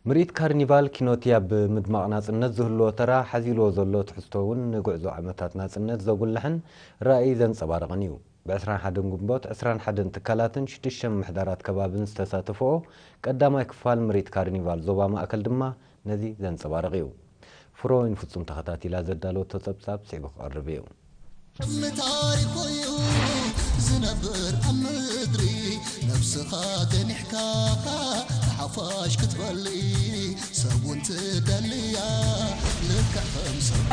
ምርኢት ካርኒቫል ኪኖቲ ኣብ ምድማቕ ናጽነት ዝህልዎ ተራ ሓዚልዎ ዘሎ ትሕዝቶ እውን ንጉዕዞ ዓመታት ናጽነት ዘጉልሕን ራእይ ዘንጸባርቕን እዩ። ብ ዕስራን ሓደን ግንቦት ዕስራን ሓደን ትካላትን ሽዱሽተ ምምሕዳራት ከባብን ዝተሳተፍኦ ቀዳማይ ክፋል ምርኢት ካርኒቫል ዞባ ማእከል ድማ ነዚ ዘንጸባርቕ እዩ። ፍሮይን ፍጹም ተኸታቲላ ዘዳለወቶ ጸብጻብ ስዒቡ ክቐርብ እዩ። ምታሪኾዩ ዝነብር ኣብ ምድሪ ነብስኻ ገኒሕካ ንሓፋሽ ክትበሊ ሰብ እውን ትደልያ ልክዕ ከም ሰብ።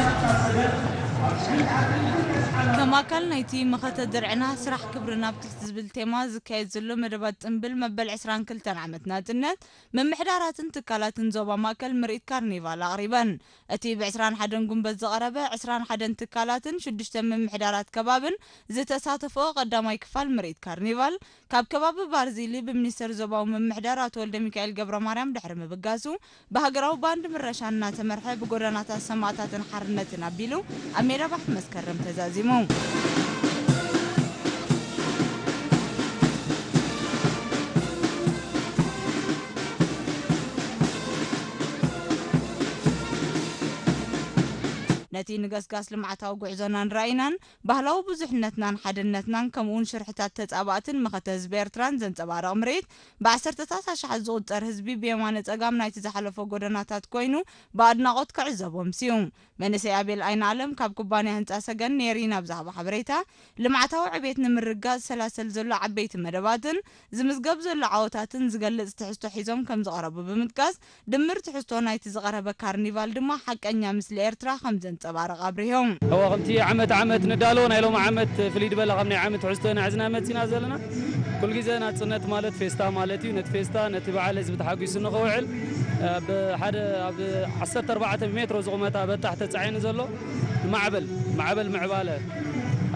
ከም ኣካል ናይቲ መኸተ ድርዕና ስራሕ ክብርና ኣብ ትሕቲ ዝብል ቴማ ዝካየድ ዘሎ መደባት ጽምብል መበል ዕስራን ክልተን ዓመት ናጽነት ምምሕዳራትን ትካላትን ዞባ ማእከል ምርኢት ካርኒቫል ኣቕሪበን። እቲ ብ ዕስራን ሓደን ጉንበት ዝቐረበ ዕስራን ሓደን ትካላትን ሽዱሽተ ምምሕዳራት ከባብን ዝተሳተፍኦ ቀዳማይ ክፋል ምርኢት ካርኒቫል፣ ካብ ከባቢ ባርዚሊ ብሚኒስተር ዞባዊ ምምሕዳር ኣቶ ወልደሚካኤል ገብረማርያም ድሕሪ ምብጋሱ፣ ብሃገራዊ ባንድ ምረሻ እናተመርሐ ብጎደናታት ሰማእታትን ሓርነትን ኣቢሉ ኣብ ሜዳ ባሕቲ መስከረም ተዛዚሙ። ነቲ ንገስጋስ ልምዓታዊ ጉዕዞናን ራኢናን፣ ባህላዊ ብዙሕነትናን ሓድነትናን፣ ከምኡውን ሽርሕታት ተጻባእትን መኸተ ህዝቢ ኤርትራን ዘንጸባርቕ ምርኢት፣ ብዓሰርተታት ኣሽሓት ዝቑጸር ህዝቢ ብየማነ ጸጋም ናይቲ ዝሓለፎ ጎደናታት ኮይኑ ብኣድናቖት ክዕዘቦ ኣምስዩ። መንእሰይ ኣቤል ኣይንኣለም ካብ ኩባንያ ህንጻ ሰገን ኔሪ ናብ ዝሃቦ ሓበሬታ፣ ልምዓታዊ ዕቤት ንምርግጋጽ ዝሰላሰል ዘሎ ዓበይቲ መደባትን ዝምዝገብ ዘሎ ዓወታትን ዝገልጽ ትሕዝቶ ሒዞም ከም ዝቐረቡ ብምጥቃስ፣ ድምር ትሕዝቶ ናይቲ ዝቐረበ ካርኒቫል ድማ ሓቀኛ ምስሊ ኤርትራ ከም ዘንጸባርቕ ኣብሪሆም። እወ፣ ከምቲ ዓመት ዓመት ንዳሎ፣ ናይ ሎሚ ዓመት ፍልይ ዝበለ ካብ ናይ ዓመት ትሕዝቶ ኢና ሒዝና መጺና ዘለና። ኩሉ ግዜ ናጽነት ማለት ፌስታ ማለት እዩ። ነቲ ፌስታ፣ ነቲ በዓል ህዝቢ ተሓጒሱ ንኽውዕል፣ ኣብ ሓደ፣ ኣብ ዓሰርተ ኣርባዕተ ሜትሮ ዝቑመታ በጣሕ ተጻዒኑ ዘሎ ማዕበል፣ ማዕበል ምዕባለ፣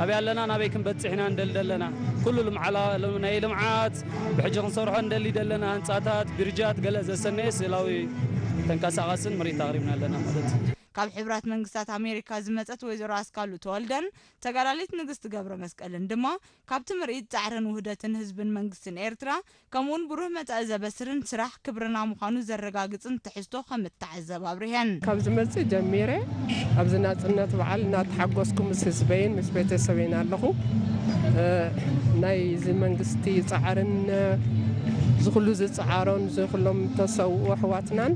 ኣበይ ኣለና፣ ናበይ ክንበጽሕ ኢና እንደሊ ዘለና። ኩሉ ልምዓላ-፣ ናይ ልምዓት፣ ብሕጂ ክንሰርሖ እንደሊ ዘለና ህንጻታት፣ ብሪጃት፣ ገለ ዘሰነየ ስእላዊ ተንቀሳቓስን ምርኢት ኣቕሪብና ኣለና ማለት እዩ። ካብ ሕቡራት መንግስታት ኣሜሪካ ዝመጸት ወይዘሮ ኣስካሉ ተወልደን ተጋዳሊት ንግስቲ ገብረ መስቀልን ድማ፣ ካብቲ ምርኢት ጻዕርን ውህደትን ህዝብን መንግስትን ኤርትራ፣ ከምኡውን ብሩህ መጻኢ ዘበስርን ስራሕ ክብርና ምዃኑ ዘረጋግጽን ትሕዝቶ ከም እተዓዘብ ኣብሪሀን። ካብ ዝመጽእ ጀሚረ ኣብዚ ናጽነት በዓል እናተሓጎስኩ ምስ ህዝበይን ምስ ቤተሰበይን ኣለኹ። እ፣ ናይ እዚ መንግስቲ ጻዕርን፣ እዚ ኩሉ ዝጸዓሮን፣ እዚ ኩሎም ተሰውኡ ኣሕዋትናን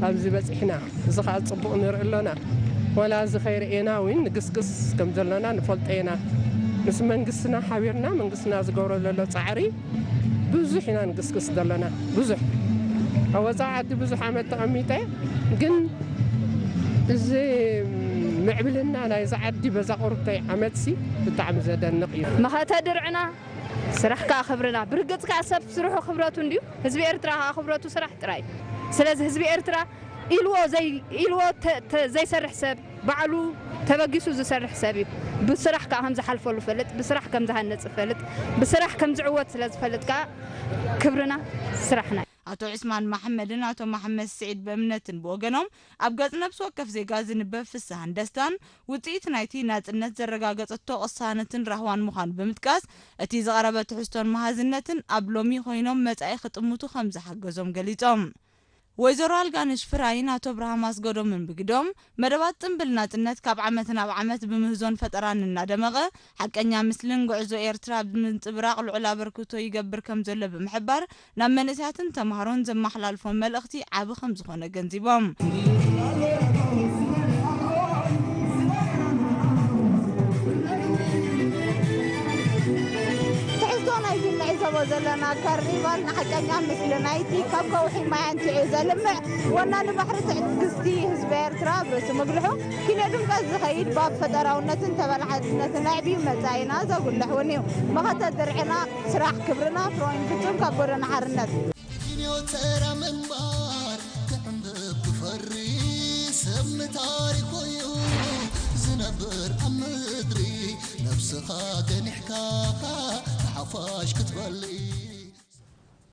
ኣብዚ በጺሕና። እዚ ኸኣ ጽቡቕ ንርኢ ኣሎና። ዋላ እዚ ኸይርኤና እውን ንግስግስ ከም ዘሎና ንፈልጦ ኢና። ምስ መንግስትና ሓቢርና፣ መንግስትና ዝገብሮ ዘሎ ጻዕሪ ብዙሕ ኢና ንግስግስ ዘሎና። ብዙሕ። ኣብ ወጻኢ ዓዲ ብዙሕ ዓመት ተቐሚጠ፣ ግን እዚ ምዕብልና ናይዚ ዓዲ በዛ ቁሩብተይ ዓመትሲ ብጣዕሚ ዘደንቕ እዩ። መኸተ ድርዕና ስራሕ ከኣ ክብርና። ብርግጽ ከኣ ሰብ ስርሑ ክብረቱ እንድዩ። ህዝቢ ኤርትራ ከኣ ክብረቱ ስራሕ ጥራይ እዩ። ስለዚ ህዝቢ ኤርትራ ኢልዎ ዘይ-፣ ኢልዎ ተ-፣ ተ-፣ ዘይሰርሕ ሰብ፣ ባዕሉ ተበጊሱ ዝሰርሕ ሰብ እዩ። ብስራሕ ከኣ ከም ዝሓልፈሉ ፈልጥ፣ ብስራሕ ከም ዝሃንጽ ፈልጥ፣ ብስራሕ ከም ዝዕወት ስለ ዝፈልጥ ከኣ ክብርና ስራሕና እዩ። ኣቶ ዑስማን መሓመድን ኣቶ መሓመድ ስዒድ ብእምነትን ብወገኖም፣ ኣብ ገጽ ነፍሲ ወከፍ ዜጋ ዝንበብ ፍስሃን ደስታን ውጽኢት ናይቲ ናጽነት ዘረጋገጸቶ ቅሳነትን ራህዋን ምዃኑ ብምጥቃስ፣ እቲ ዝቐረበ ትሕዝቶን መሃዝነትን ኣብ ሎሚ ኮይኖም መጻኢ ክጥምቱ ከም ዝሓገዞም ገሊጾም። ወይዘሮ ኣልጋነሽ ፍራይን ኣቶ ኣብርሃም ኣስገዶምን ብግዶም፣ መደባት ጽምብል ናጽነት ካብ ዓመት ናብ ዓመት ብምህዞን ፈጠራን እናደመቐ፣ ሓቀኛ ምስልን ጉዕዞ ኤርትራ ብምንጽብራቕ ልዑል ኣበርክቶ ይገብር ከም ዘሎ ብምሕባር፣ ናብ መንእሰያትን ተምሃሮን ዘመሓላልፎ መልእኽቲ ዓቢ ከም ዝኾነ ገንዚቦም። ትሕዝቶ ናይዚ እንዕዘቦ ዘለና ካርኒቫል ንሓቀኛ ምስሊ ናይቲ ካብ ከውሒ ማይ ኣንቲዑ ዘልምዕ ወናኒ ባሕሪ ትዕግስቲ ህዝቢ ኤርትራ ኣብ ርእሲ ምግልሑ፣ ኪነ ድምቀት ዝኸይድ ባብ ፈጠራውነትን ተበላሓትነትን ኣዕብዩ መጻኢና ዘጉልሕ እውን እዩ። መኸተ ድርዕና ስራሕ ክብርና። ፍሮይን ፍጹም ካብ ጎደና ሓርነት። ኪንዮ ተራ ምንባር ክዕንብብ ክፈሪ ሰብ ንታሪኾዩ ዝነብር ኣብ ምድሪ ነብስኻ ገኒሕካ ንሓፋሽ ክትበሊ።